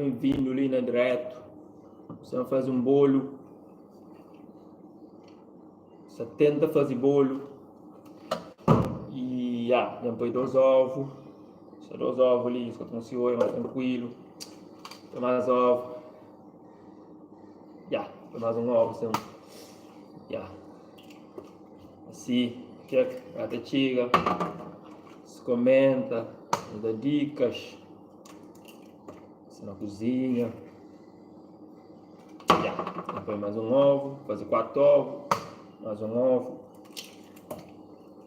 Bem-vindo li na direto. Você vai fazer um bolo. Você tenta fazer bolo. E ah, já põe dois ovos. Só dois ovos ali, só com senhor, mais tranquilo. Põe mais ovo. Ya, põe mais um ovo, assim. Ya. Assim, que até chega. Se comenta, nos dá dicas. Assim na cozinha. Ya, põe mais um ovo, fazer quatro ovos, mais um ovo.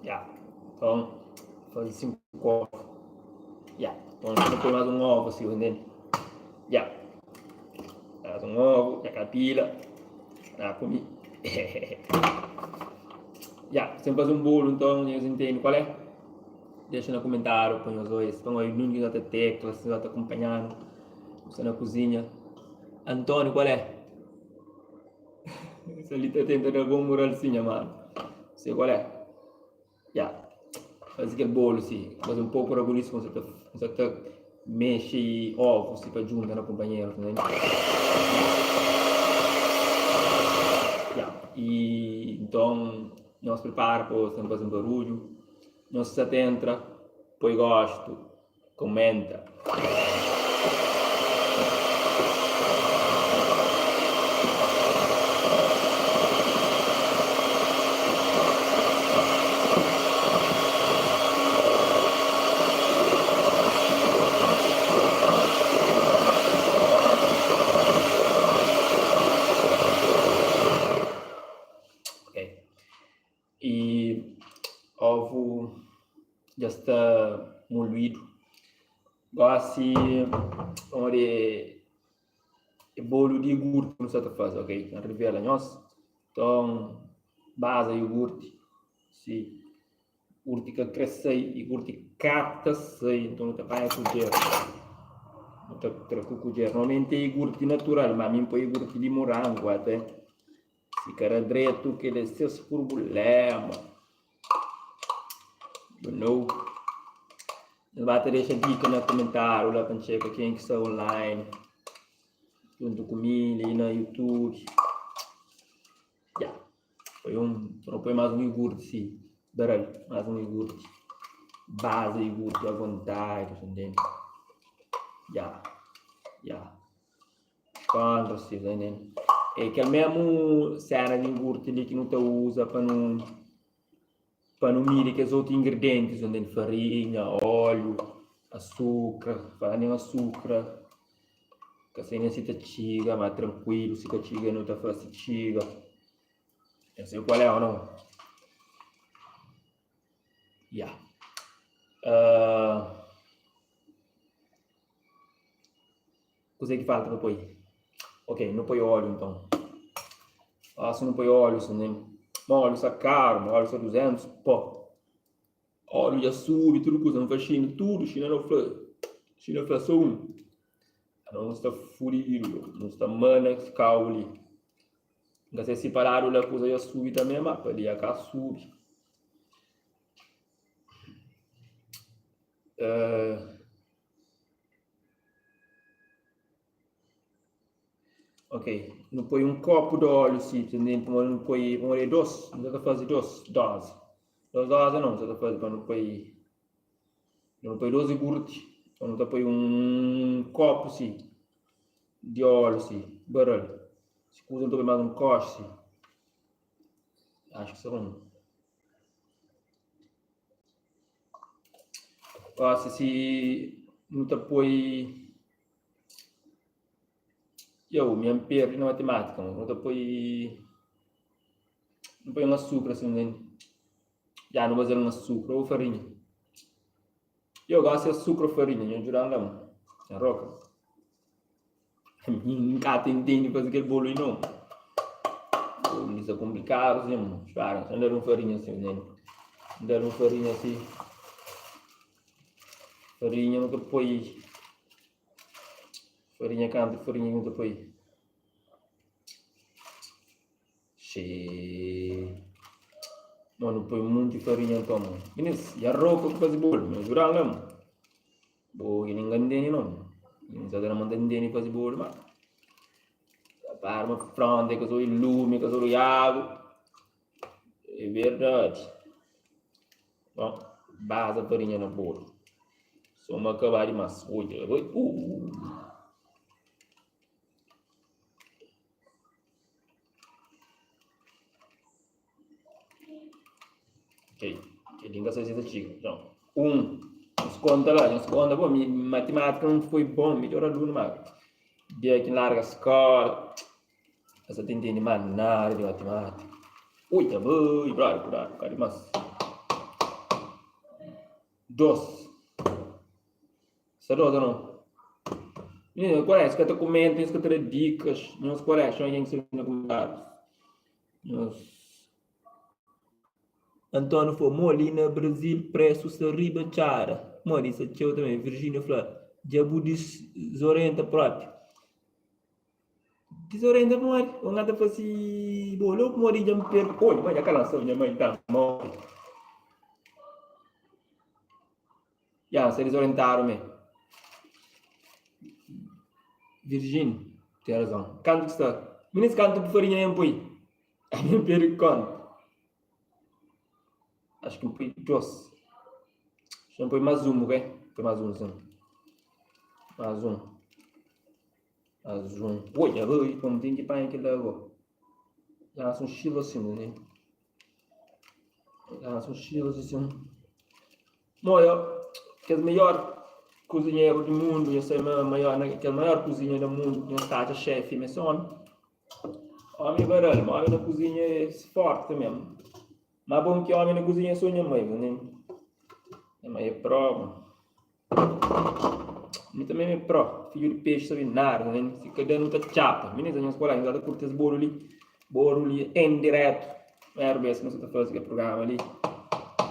Ya, então fazer cinco ovos. Ya, então você põe mais um ovo assim, entende? Ya, mais um ovo, ya capila, já comi. Ya, sem fazer um bolo, então, vocês entendem qual é? Deixa no comentário, põe os dois. Então, aí, nunca já tá tecla, se já tá acompanhando, você na cozinha. Antônio, qual é? Esse ali tá tentando dar bom moralzinha, mano. Sei qual é? Ya. Fazer aquele bolo, assim. Fazer um pouco rabuliço, você tá, você tá mexe ovos, assim, para juntar no companheiro, né? Ya. E então, nós prepara para fazer um barulho. Nós se entra, põe gosto, comenta. Ok. E ovo dja sta moluídu. Gósi, pamodi é bolu di iogurti ki nu sta ta faze, ok? N revela nhos. Nton, baza iogurti, si iogurti ka kre sai, iogurti ka ta sai, nton nu ta panha kudjer, nu ta tra ku kudjer. Normalmenti é iogurti natural, ma mi N poi iogurti di morangu ate. Si ka da dretu, kel é ses purbuléma. You know? Nhos ba ta dexa dika na kumentáriu la pa N txeka ken ki sta online djuntu ku mi li na YouTube. Ya, poi un, nu poi más un iogurti si, beral, más un iogurti. Baza iogurti avontadi, ta ntende? Ya, ya. Kontra si É kel mésmu séna di iogurti li ki nu ta uza pa nu pa nu midi kes otu ingridientis, farinha, óliu, asukra, fala nen asukra, ka sai nen si ta txiga, ma trankuilu si ka txiga nu ta fase txiga. Nhos sabe kual é o nau? Ya. Kuzê ki falta pa poi? Ok, nu poi óliu nton. Ah, si nu poi óliu, si nem. Ma óliu sta karu, ma óliu sta 200, pó. Óliu dja subi, tudu kuza. Nu fla Xina, tudu, Xina no fla. Xina fla só un. Nu sta fudidu, nu sta mana kau li. N ka sai si paradu la kuza dja subi tanbê, ma pa li ka subi. Uh, Ok, nu poi un kopu di óliu si, pamodi nu poi, pamodi é dos, nu ta faze dos dozi. Dos dozi não, nu ta faze pa nu poi, nu poi dos iogurti, então nu ta poi un kopu si di óliu si, baral. Si kuza nu ta poi más un koxi si. Acho ki sta bon. Gosi si nu ta poi Yo, mi N perdi na matimátika, nu ta poi nu poi un asukra si nu Ya, nu faze-l un asukra ô farinha Yo, gosi asukra ô farinha, nhu djuda-m la, nha roka Mi N ka ta intende faze kel bolu li nau Bolu li sta konplikadu sin, spera, N da-l un farinha si, N da-l un farinha si Farinha nu ta poi Farinha kantu farinha nu ta poi Xee Mo nu poi munti farinha nton Minis, dja roka ku faze bolu, nhos djuda-m la Bo ki ningen tene no. N sa ta na ma N ta ntende faze bolu ma ta pa arma fronta ka so di lumi ka so di agu é verdadi bon baza farinha na bolu so ma ka ba dimas odja oi uh. Ok, kel-li N ka sabe si ta txiga. Nton, un, nhos konta la, nhos konta, bo, mi matimátika N foi bon, midjór alunu, má dia ki N larga skóla, N ka sa ta intende más nada di matimátika. Ui, ta bai, brother, kudadu, ka dimás. Dos. Sta dos ô nau? Minina, kual é? Es ka ta kumenta, es ka ta da dikas. Nhos kual é? Txeu algen ki sta na kumentárius. Nhos. António fla, Mo li na Brazil presu sta riba txada. Modi sta txeu tanbê. Virgínia fla, Dja bu dizorienta propi. Dizorienta pamodi? Ô N ta fase bolo ô pamodi dja N perde. Oi, ma dja ka lansa-u nha mai ta móre. Ya, N sta dizorientadu mê. Virgínia, Ten razon. Kantu ki sta? Minis, kantu farinha N poi? Ami N perde konta. Acho ki N poi dos. Acho ki N poi más un, ok? Poi más un, sin. Más un. Más un. Oi, dja bai, pa N ten ki panha kel la ago. Lansa un xilo asin, ne? Lansa un xilo asin. Mo, kes maior kuzinheru di mundu, nhos sabe ma maior, kel maior kuzinha na mundu ki nhos ta atxa xefi ma é se omi. Omi é baral, ma omi na kuzinha é forti mesmu. Ma bon ki omi na kuzinha é so nha mai, nha mai é pró. Mi tanbe mi é pró, fidju di pexi sabe nada, si ka da nu ta txapa. Minis, nhos kola, nhos ta kurti es bolu li. Bolu li en diretu. Primeru bes ki nu sta ta faze kel prugrama li.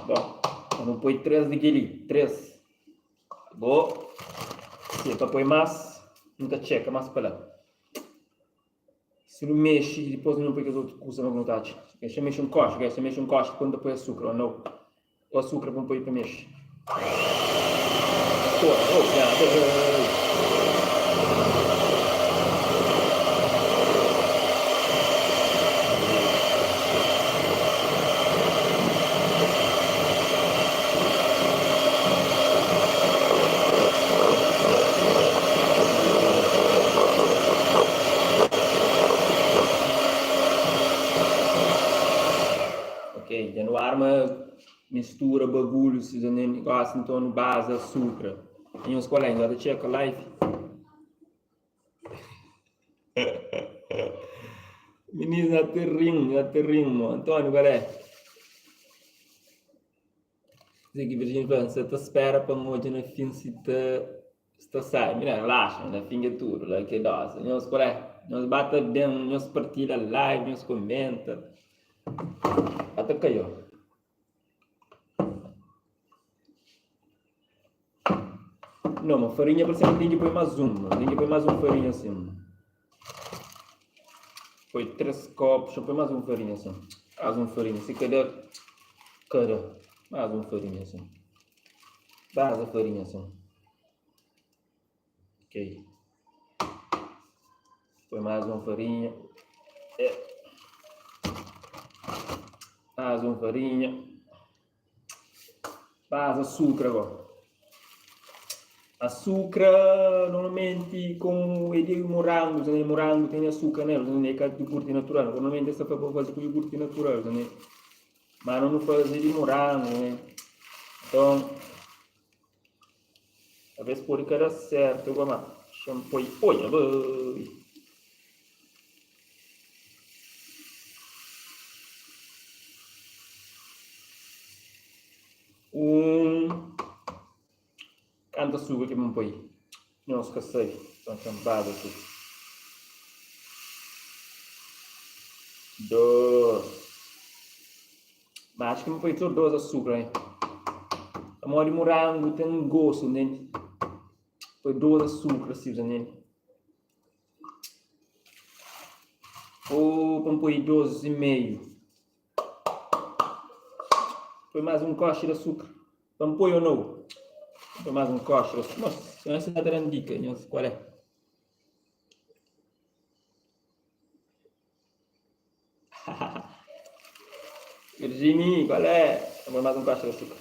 Bon, nu poi 3 di kel-li, 3. Bo, si é pa poi más, nu ta txeka más pa la. Si nu mexe, dipôs nu poi kes otu kuza ki nu ta atxa. Dexa mexe un koxa, dexa mexe un koxa, dipôs nu ta poi asukra, ô nau. Ô asukra pa nu poi pa mexe. Ok, dja nu arma Mistura bagulho si dja nen gosi nton nu baza asukra. Nhos kual é? Nhos ta txeka live? Minis na ta rin, na ta rin mo. António kual é? Zé ki Virgínia fla, Nsa ta spera pa N odja na fin si ta sta sai. Mina, relaxa, na fin ke tudu, la ke dosa. Nhos kual é? Nhos ba ta ben, nhos partilha live, nhos komenta. Ba ta kai, ó. Não, ma farinha parece que tem que pôr mais um. Tem que pôr mais um farinha assim. Põe três copos, põe mais um farinha assim. Mais um farinha. Se cada. Cada. Mais um farinha assim. Mais a farinha assim. Ok. Põe mais um farinha. É. Mais um farinha. Mais açúcar agora. Açúcar normalmente com é de morangos, né? Morango tem açúcar nele, né? É ca iogurte natural. Normalmente essa foi para fazer com iogurte natural, né? Mas não fazer de morango, né? Então, Talvez pode ka da sertu gó ma xa-m poi oia bai. Un Kantu asuka ki N poi? Nhos ka sabe, nton xa-m baza asuka. Dos Ma acho ki N poi sô dos asukra eh. Pamodi murangu ten gostu, ntende? Poi dos asukra si, ntende? Ou pa N poi dos i meiu. Poi más un koxi di asukra. Pa N poi ou nau? Poi más un koxa. Mos, nhos ta da-m dika, nhos kual é? Virginie, qual é? Vou mais um coxa de açúcar.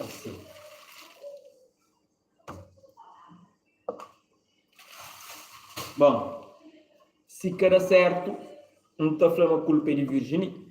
Assim. Bom, se ka da certo, N ta fla ma culpa é di Virginie.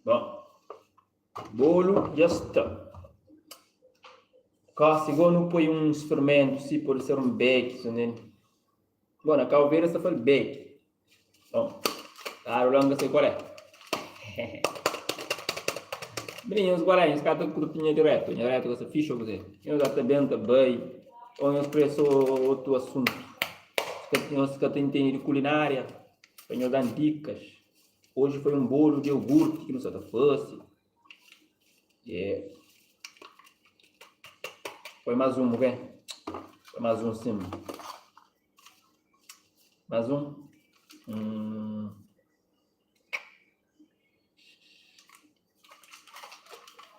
Bon, bolu dja sta. Gosi go nu poi uns fermentu si pode ser un beki so nen. Bon, na Cabo Verde es ta fla beki. Bon, claro la N ka sai kual é. Bem, nhos kual é? Nhos ka ta kurti nha diretu, nha diretu ka sta fixi ô kuzê? Nhos ata ben ta bai ô nhos kre so otu asuntu? Nhos ka ta intende di kulinária pa nhos dan dikas. Oji foi un bolu di iogurti ki nu sa ta fase. Yeah. Foi mais um, ok? Foi mais um, sim. Mais um. Hum.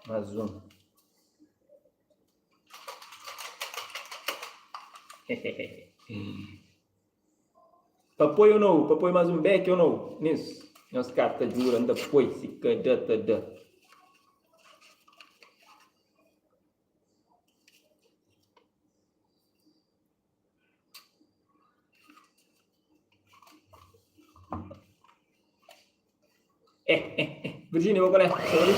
Mais um. Pa poi ou nou? Pa poi más un beki ou nou? Nis, nhos ka ta djura, N ta poi, si ka da, ta da. Eh, eh, eh. Virginia, bo kal é? Sta li?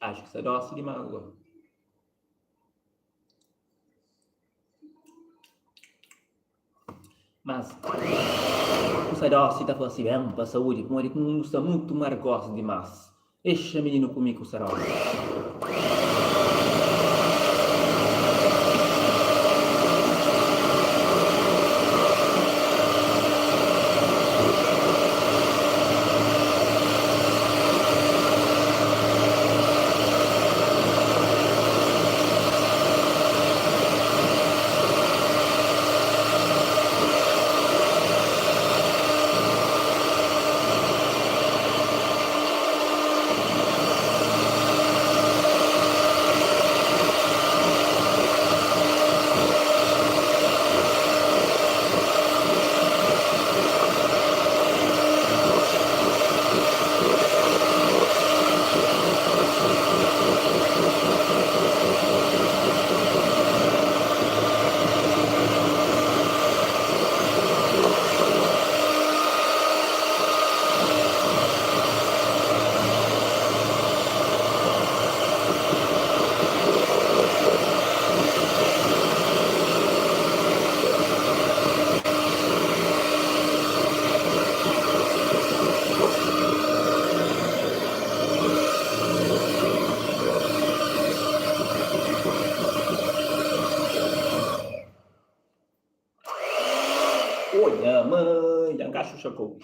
Acho ki sta dosi dimas go. Mas kusa dosi ta fasi ben pa saúdi pamodi ku mundu sta mutu margos dimas. Dexa mininu kumi kusa dosi. xakou.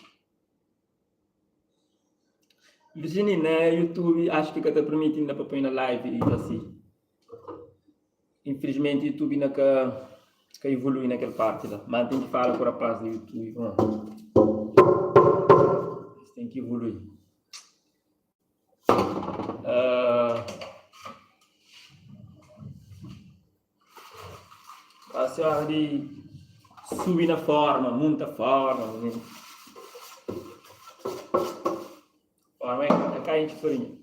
Virginie, na YouTube acho que ka ta permite inda pa põe na live e assim. Infelizmente YouTube ainda ka ka evolui naquele parte lá. Mas tem que falar com o rapaz do YouTube. Bom. Eles têm que evoluir. Uh, Quase hora de subir na forma, muita forma. Né? Forma é, é cai de farinha.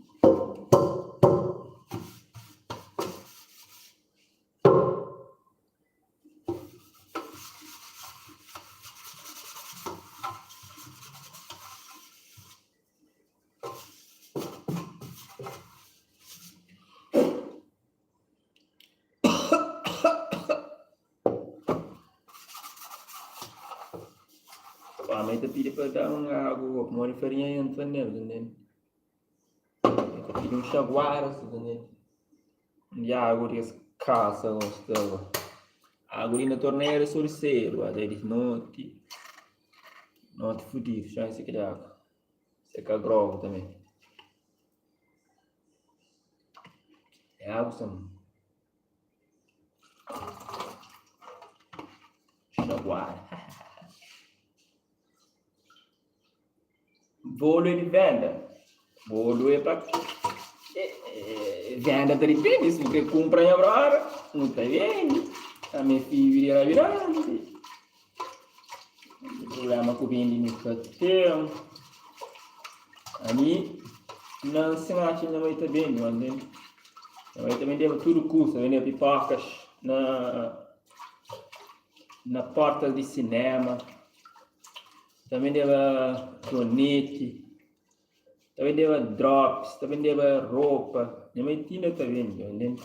Pá, mãe ta pidi pa da un agu go, pamodi farinha entra nel, ta ntende? El ta pidi un xaguara, sa ta ntende? Di agu di es kasa go sta go. Agu li na torneira é so di sedu, até di noti, noti fudidu, xansi ki di agu. Seka grogu tanbe. É agu sen xaguara. Bolu é di venda. Bolu é pa venda ta dipende. Si bu kre kunpra nha brother, nu ta bende. Ami é fidju di rabidanti. Problema ku bende mi ka ten. Ami nansi N atxa nha mai ta bende, mas nha mai ta bendeba tudu kusa, bendeba pipokas na na porta di sinema, ta bendeba doneti, ta bendeba drops, ta bendeba ropa. Nha mai ti inda ta bende, ntende?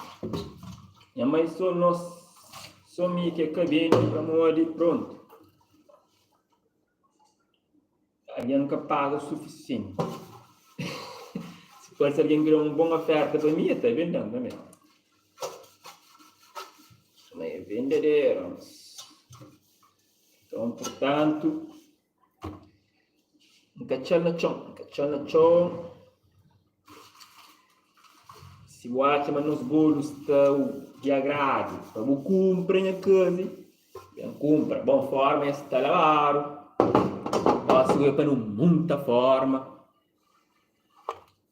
Nha mai so nos, so mi ki ka bende pamodi prontu. Algen ka paga o sufisienti. Si parse algen ki da un bon oferta pa mi, el ta bende-m tanbe. Ma é vendederu. Nton, purtantu, N ka txal na txon, N ka txal na txon. Si bu atxa ma nos bolu sta di agradu pa bu kunpra nha kazi, Ben kunpra bon forma es ta labadu Gosi oi pa nu munta forma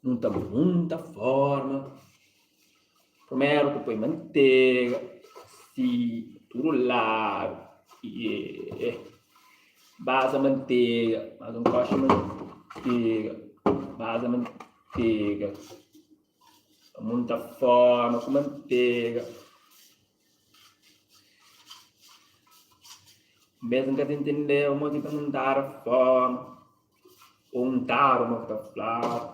Nu ta munta forma Primeru tu poi mantega Si tudu ladu Ie Baza mantega Más un koxa mantega Baza mantega Munta forma ku mantega. Bes N ka ta intendeba modi ki ta muntadu forma ô untadu modi ki ta fladu.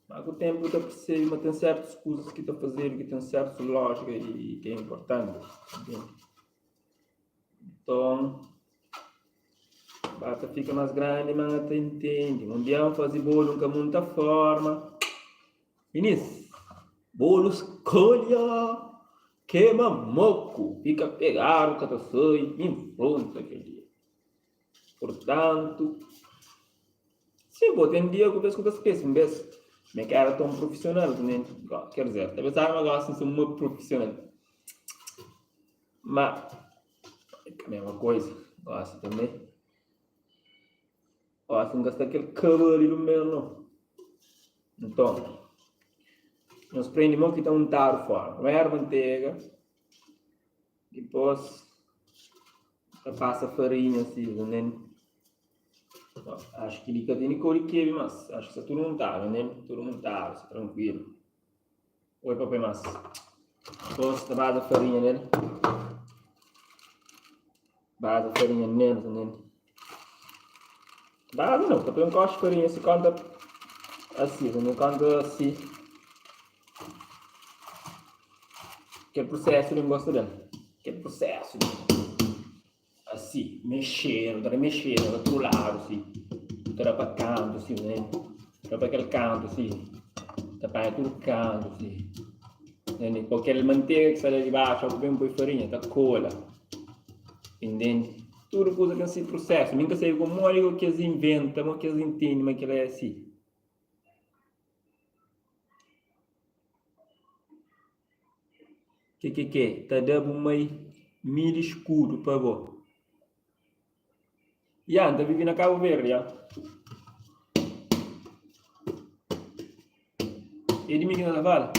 Má ku ténpu bu ta persebe ma ten sértus kuzas ki ta fazedu ki ten sértus lójika i ki é inportanti, ntende? Nton, ba ta fika más grandi má N ka ta intende. Un dia N faze bolu N ka munta forma. Minis, bolu skolha kema moku, fika pegadu ka ta sai, infronta kel dia. Purtantu, si bo ten dia ku bes ku ta skese, un bes mi ka era ton profisional, ker dizer, ta pensaba ma gosi N sta uma profisional, ma é ka mesma koiza, gosi tanbe. Gosi N ka sta kel kabali di mel no. Nton, nhos prende mo ki ta untadu fora. Primeru mantega, dipôs ta pasa farinha si, nen. Acho ki li ka tene kau di kebe mas, acho ki sta tudu untadu, nen, tudu untadu, sta trankuilu. Oi papai mas. Dipôs ta baza farinha nel. Baza farinha nel, nel. Baza não, ta põe um coche de farinha se conta assim, não conta assim. Aquele processo não gosta dele. Aquele processo assim, mexendo, tá mexendo, tá todo lado assim. Tá para canto assim, né? Tá para aquele canto assim. Tá para tudo canto assim. Né? Com aquele manteiga que sai lá de baixo, que vem põe farinha, tá cola. Entende? Tudu kuza ten si prusésu. Mi N ka sabe ku modi ki es inventa, modi ki es intende ma kel-la é si. Kekeke, ta da bu mai mil iskudu pa bo. Ya, N ta vive na Kabu Verdi, ya. É di mi ki N ta fala?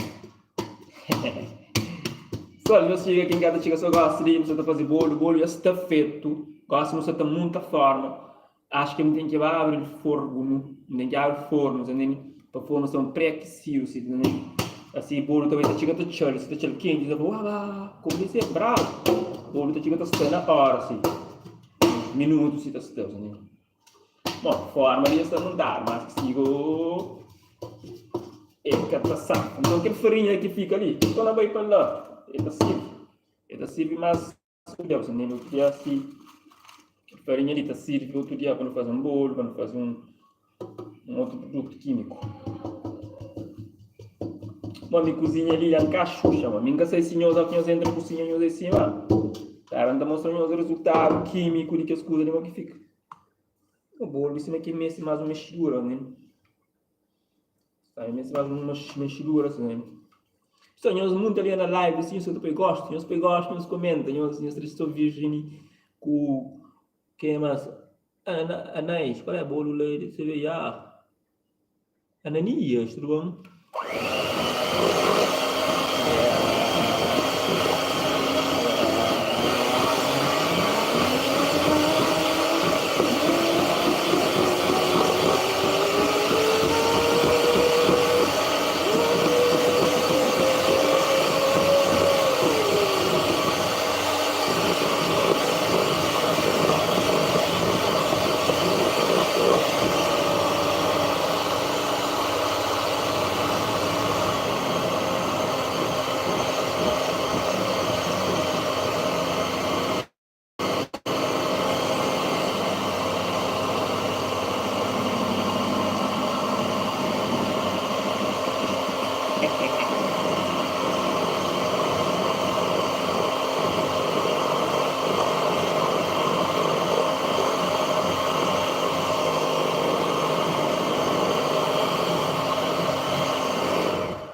Pessoal, nhos txiga ki N ka ta txiga so gosi li, nu sta ta faze bolu, bolu ya sta fetu, gosi nu sta ta munta forma. Acho ki N ten ki ba abri fornu, N ten ki abri fornu, sa ntende? Pa fornu sta un pré-akisidu, si ta ntende? Asi bolu ta bai ta txiga ta txal, si ta txal kenti, ta fla, uaba, komu ki é brabu! Bolu ta txiga ta sta na óra, si, minutu si ta sta, sa ntende? Bon, forma li dja sta muntadu, mas ki sigo e ka ta safa. Nton kel farinha ki fika li, torna bai pa la, e ta sirbi, e ta sirbi mas ku Deus, nen otu dia si kel farinha li ta sirbi otu dia pa nu faze un bolu, pa nu faze un un otu produtu kimiku. Bon, mi kuzinha li dja N ka xuxa, ma mi N ka sai si nhos, óki nhos entra na kuzinha nhos é si, ma Tara N ta mostra nhos rezultadu kimiku di kes kuza li mo ki fika. O bolu sima ki meste más un mexidura, né? Sabe, meste más un mexidura, assim, né? Pessoal, nhos munta ali na live, assim, nhos ta poi gosto, nhos poi gosto, nhos comenta, nhos, nhos tra só Virginie ku quem mais? Ana, Anais, qual é bolo lá de CVA? Ananias, tudo bom?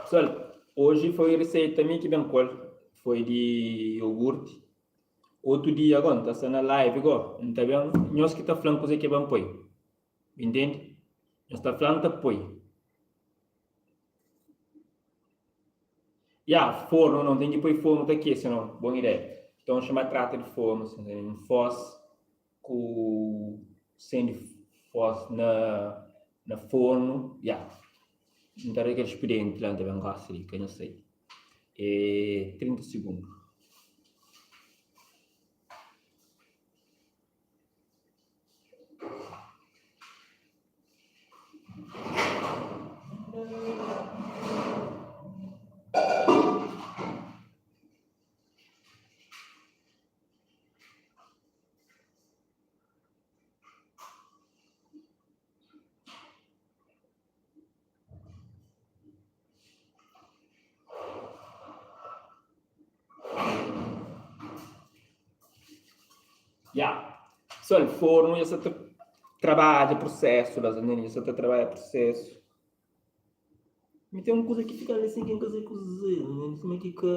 Pessoal, hoje foi receita mi ki ben ku el, foi di iogurti. Otu dia go, N ta sta na live go, N ta ben, nhos ki ta fla-m kuzê ki ben poi. Intende? Nhos ta fla-m, N ta poi. Ya, forno não, tem ki poi forno ta kese não. Bom ideia. Então chama trata de forno, assim, um fós ku sende fós na na forno, ya. N ta da kel expediente lá, N ta ben gosta di ka nhos sai. É 30 segundo. Ya, pessoal, forno dja sa ta trabadja prosesu la, dja sa ta trabadja prosesu. Mi ten un kuza ki fika li sin ki N ka sai kuze, sima ki ka.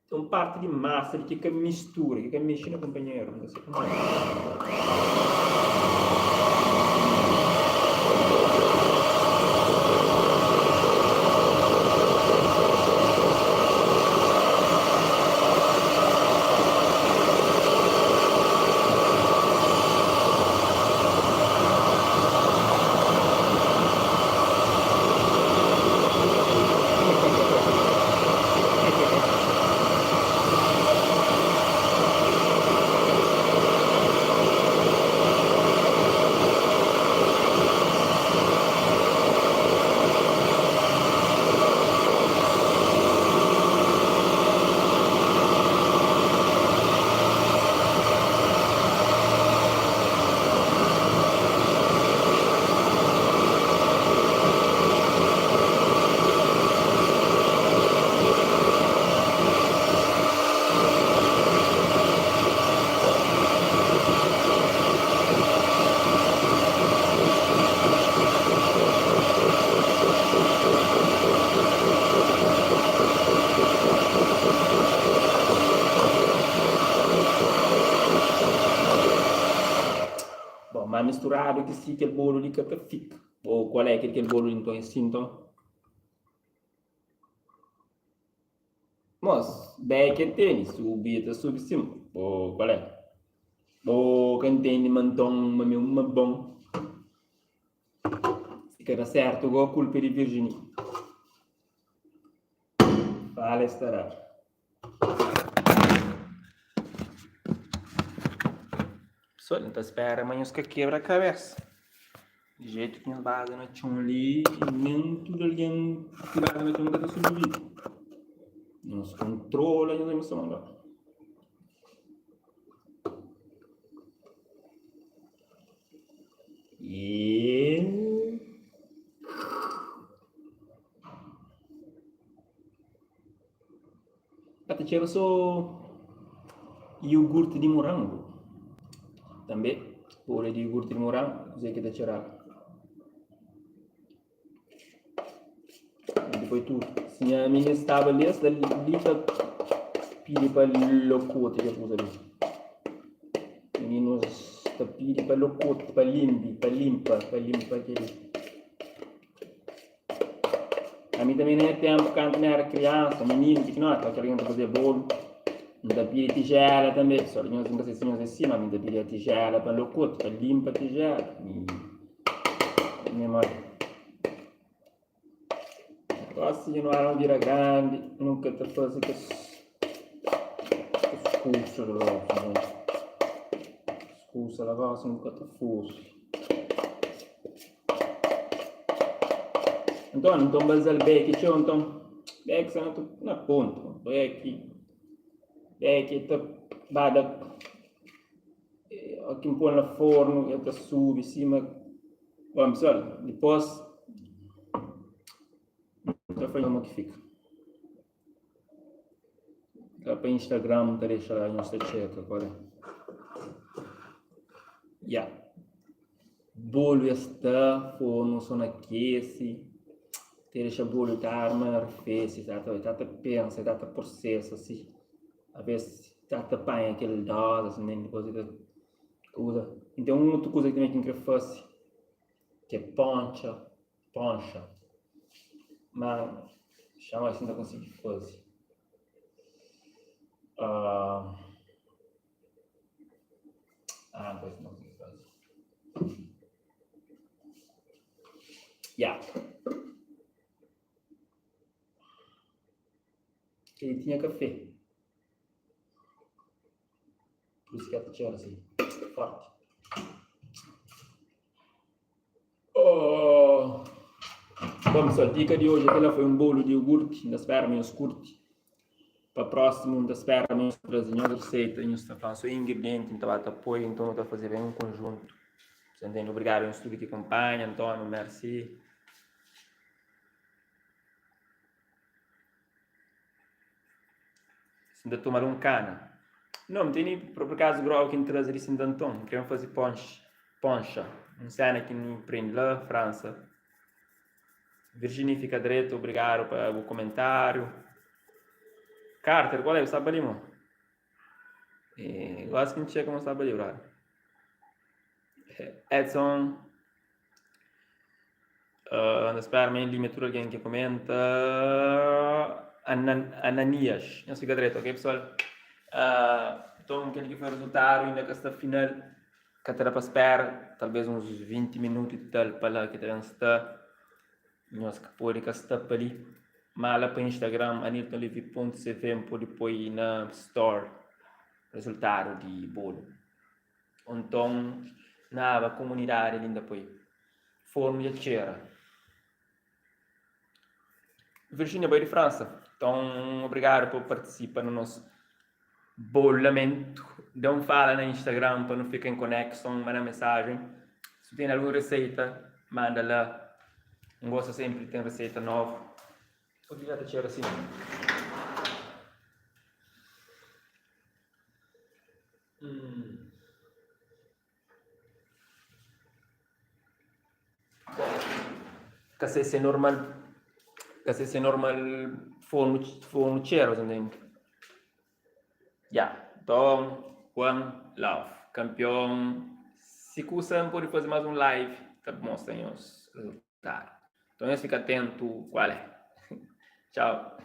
Ten un parti di masa li ki ka mistura, ki ka mexe na kunpanheru, N ka sai pamodi. Bon, ma misturadu ki si kel bolu li ka ta fika. Ô kual é ki kel bolu li nton é si nton? Mos, bek é tene, subi é ta subi sim. Ô kual é? Ô ka ntende ma nton ma mi é uma bon. Si ka da sertu go, kulpa é di Virginie. Fala estará. Pessoal, N ta spera ma nhos ka kebra kabesa. Di jetu ki nhos baza na txon li, nen tudu algen ki baza na txon ka ta sobrevive. Nhos kontrola nhos emoson la. E... Ka ta txera so iogurti di morangu. Tanbe bolu di iogurti di morangu, kuzê ki ta txeraba? Di poi tudu. Si nha minina staba li, el sta li ta pidi pa lokoti kel kuza li. Mininus ta pidi pa lokoti, pa limbi, pa limpa, pa limpa kel-li. Ami tanbe na nha tenpu kantu mi era kriansa, mininu, pikinoti, oca algen ta fazia bolu, N ta pidi tijela tanbe. So di nhos, N ka sai si nhos é si, ma mi N ta pidia tijela pa lokutu, pa limpa tijela. Mi, nha mai. Gosi dja nu era un bira grandi, nu ka ta faze kes, kes kusa la gosi, kes kusa la gosi nu ka ta faze. Nton, nton bazal beki txeu, nton beki sta na na pontu, beki beki ta ba da o ki pol na fornu el ta subi sima bon pessoal, dipos ta fla mo ki fika. La pa Instagram ta dexa la nhos ta txeka kual é. Ya. Bolu ya sta, fornu so na kesi. Ta dexa bolu ta arma arfesi, ta ta ta ta pensa, ta ta prosesa si. Aves ta ta panha kel doza si nen dipos ta kuza. Ten un otu kuza ki tanbe ki N kre fase, ki é pontxa. Poncha. Ma xama si N ta konsigi faze. Ah, ah, pois N ta konsigi faze. Ya. Ele tinha café. Por isso que ela txera assim, forte. Oh. Bom pessoal, dika di hoje kela foi um bolo di iogurti, N ta spera ma nhos kurti. Pa próximo N ta spera ma nhos traze nhos receita, nhos ta fla so ingredienti N ta ba ta poi, nton nu ta faze ben um conjunto. Sa ntende? Obrigado nhos tudu ki kunpanha, António, merci. Si N ta toma-l un kana. No, N tene por akazu grogu ki N traze di Sintanton. N krê faze ponx, ponxa, un sena ki N prende la Fransa. Virginie fika dretu, obrigadu pa bu komentariu. Carter, kual é? Bu staba li mo? E, gosi ki N txeka ma bu staba li, brother. Edson. Uh, N ta spera ma N limia tudu algen ki komenta. Anan, Ananias. Nhos fika dretu, ok pessoal? Uh, nton, kel ki foi rezultadu inda ka sta final. Ka ta da pa spera, talvez uns 20 minutu i tal pa la ki ta ben sta. Nhos ka pode ka sta pa li. Ma la pa Instagram, aniltonlevy.cv, N pode poi na store rezultadu di bolu. Ô nton, na aba komunidadi li N ta poi fornu dja txera. Virginia bai di Fransa. Nton, obrigadu pa bu partisipa na nos bolamentu. Da un fala na Instagram pa nu fika en konekson, manda mensajen. Si bu tene algun reseita, manda la. N gosta senpri di ten reseita novu. Purki dja ta txera si? Ka sei se normal, ka sei se normal fornu fornu txera, sa ntende? Ya, nton, one love, kanpion. Si kusa N pode faze más un live ta mostra nhos rezultadu. Nton nhos fika atentu kual é. Txau.